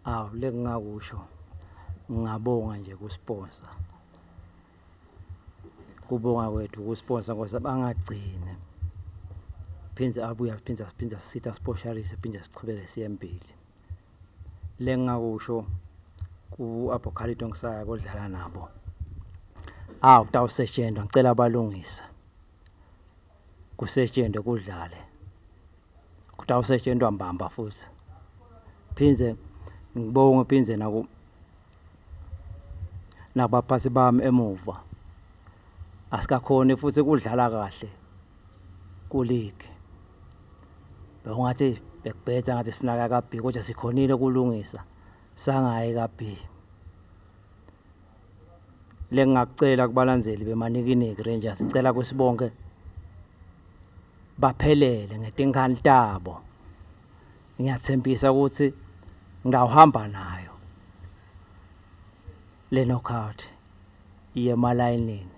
Awu lengingakusho ngingabonga nje ku-sponsor. Kubonga kwethu ku-sponsor ngoba bangagcini. Phindze abuye aphindze aphindze asisite asiposharise phindze sichubeke siye embili. Lengingakusho ku-Apocalypto ngisaya kodlala nabo. Awu kutawusetshenzwa ngicela balungise. Kusetshenzwe kudlale. Kutawusetshenzwa mbamba futhi. Phindze ngibonge phindze naku nabaphathi bami emuva. Asikakhoni futhi kudlala kahle ku-league. Bekungathi bekubheda ngathi sifuna ka-B kodwa sikhonile ukulungisa sangayi ka-B. Lengingakucela kubalandzeli beManikiniki Rangers ngicela kutsi bonke baphelele ngetinkhani tabo. Ngiyathembisa ukuthi ngitawuhamba nayo le knockout iye emalayinini.